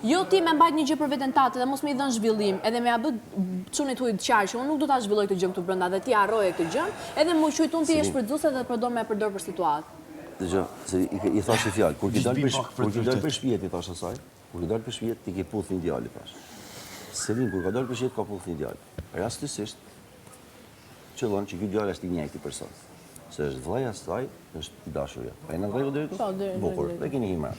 Jo ti me mbajt një gjë për veten tate dhe mos me i dhënë zhvillim, edhe me ja bë çunit huj të qartë që unë nuk do ta zhvilloj këtë gjë këtu brenda dhe ti harroje këtë gjë, edhe m'u qujt unë ti je shfrytëzuese dhe po do me përdor për situatë. Dëgjo, se i, i thash një fjalë, kur ki dalë për, kur ki dalë prej shpije, i thash asaj, kur ki dalë prej shpije, ti ke puth një djalë, i thash. Selin, kur ka dalë prej shpije, ka puth një djalë. Rastësisht, qëllon që ky djalë është i njëjti person. Se është vëllai i saj, është i dashuri. A jena në rregull deri këtu? Po, deri Bukur, dhe keni himra.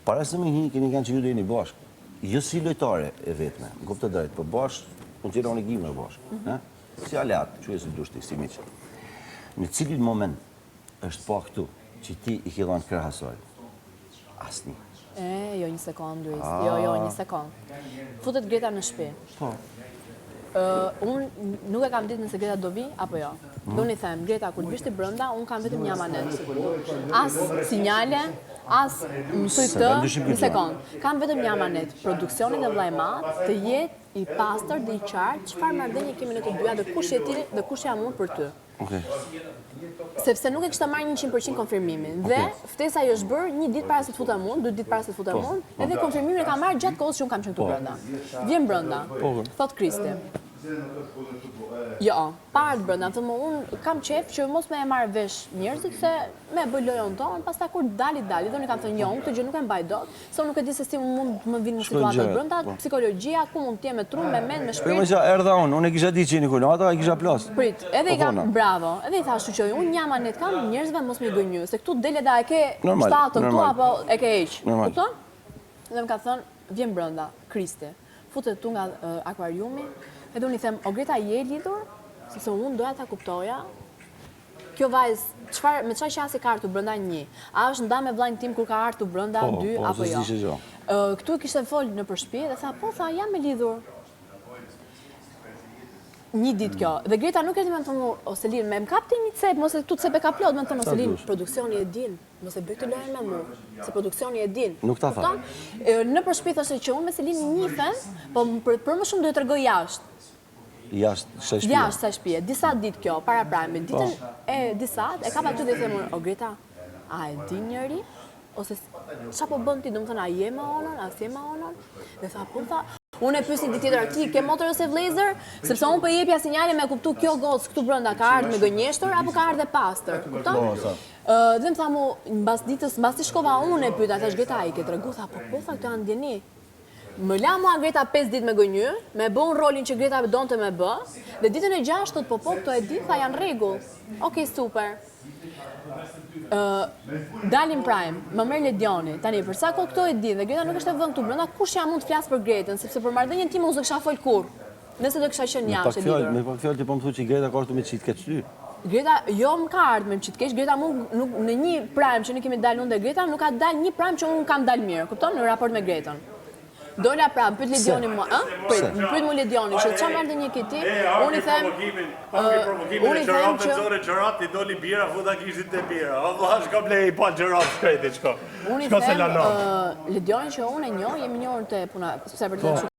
Para se me hi, keni kanë që ju do jeni bashkë. Jo si lojtare e vetme, më kupto drejt, po bashkë, unë tjera unë i gimra bashkë. Mm -hmm. Si aleat, quje si dush ti, si miq. Në cilin moment është pa këtu, që ti i ke dhënë krah asaj? Asnjë. E, jo një sekond, Luiz. Jo, jo, një sekond. Futet Greta në shtëpi. Po. unë nuk e kam ditë nëse Greta do vi apo jo. Mm. Dhe unë i them, Greta, kur të vish ti brenda, unë kam vetëm një amanet. As sinjale, as më thuj këtë, një sekond. Kam vetëm një amanet. Produksioni dhe Vëllai i Madh të jetë i pastër dhe i qartë çfarë marrëdhënie kemi ne të dyja dhe kush je ti dhe kush jam unë për ty. Okej. Sepse nuk e kishte marrë 100% konfirmimin. Dhe ftesa i është bërë një ditë para se të futem unë, dy ditë para se të futem po, unë, po. edhe konfirmimin e ka marrë gjatë kohës që unë kam qenë këtu po. brenda. Vjen brenda. Thot Kristi. Jo, pa ardhur brenda, thotë më unë kam qejf që mos me e marr vesh njerëzit se me bë lojën tonë, pastaj kur dali dali, dhe unë kam thënë jo, unë këtë gjë nuk e mbaj dot, se unë nuk e di se si mund të më vinë në situatat brenda, po. psikologjia, ku mund të jem me tru, me mend, me shpirt. Po më erdha unë, unë e kisha ditë që jeni kunata, e kisha plas. Prit, edhe i po, kam, bravo, edhe i thashë që unë një amanet kam njerëzve mos më gënjy, se këtu del edhe a e ke shtatën këtu apo e ke heq. Kupton? Dhe më ka thënë, vjen brenda, Kristi. Futet këtu nga akuariumi, edhe unë i them, o Greta, je e lidhur? Sepse unë doja ta kuptoja, Kjo vajzë, çfarë, me çfarë qasje ka ardhur brenda një? A është nda me vllain tim kur ka ardhur brenda po, dy po, apo jo? Jo. Këtu e kishte fol nëpër shtëpi dhe tha, po tha, jam e lidhur. Një ditë kjo. Dhe Greta nuk erdhi me më thënë, o Selin, me më kap ti një cep, mos e tu cep e ka plot, me më thënë, o Selin, produksioni e din, mos e bëj këtë lojën me mu, se produksioni e din. Nuk ta tha. Nëpër shtëpi thoshte që unë me Selin njihem, po për, për më shumë do e tregoj jashtë. Jashtë kësaj shtëpie. Jashtë kësaj shtëpie. Disa ditë kjo, para prime-it. Ditën po. e disat, e kap aty dhe i them unë, o Greta, a e di njëri? Ose ça po bën ti, domethënë, a je me Onon, a s'je me Onon? Dhe tha, po tha, unë e pyes një ditë tjetër, ti ke motër ose vëllezër? Sepse unë po i jepja sinjale me kuptu kjo gocë këtu brenda ka ardhur me gënjeshtër apo ka ardhur e pastër. Kupton? Po, po. Dhe më tha mu, mbas ditës, mbasi shkova unë e pyeta, thash Greta, i ke tregu? Tha, po po, tha, këto janë ndjeni. Më la mua Greta 5 ditë me gënjy, me bë unë rolin që Greta donte me bë, dhe ditën e 6 thot po po këto e di, tha janë rregull. Okej, super. Ë dalim prime, më merr Ledioni. Tani për sa kohë këto e din dhe Greta nuk është e vënë këtu brenda, kush jam unë të flas për Gretën, sepse për marrëdhënien time unë s'do kisha fol kurrë. Nëse do kisha qenë jashtë e lidhur. Me pak fjalë ti po më thua që Greta ka ardhur me qit keq ty. Greta jo më ka ardhur me qit keq, Greta mu nuk në një prime që ne kemi dalë unë dhe Greta nuk ka dalë një prime që unë kam dalë mirë, kupton? Në raport me Gretën. Dola pra, më pyet Ledioni mua, ë? Prit, më pyet mu Ledioni, që çfarë marrëdhënie ke ti? Unë i them, unë i them që nxore çorap, i doli bira, futa gishtin te bira. O vlla, shko blej i pa çorap shkreti, shko. Unë i them, Ledioni që unë e njoh, jemi njohur te puna, sepse vërtet po.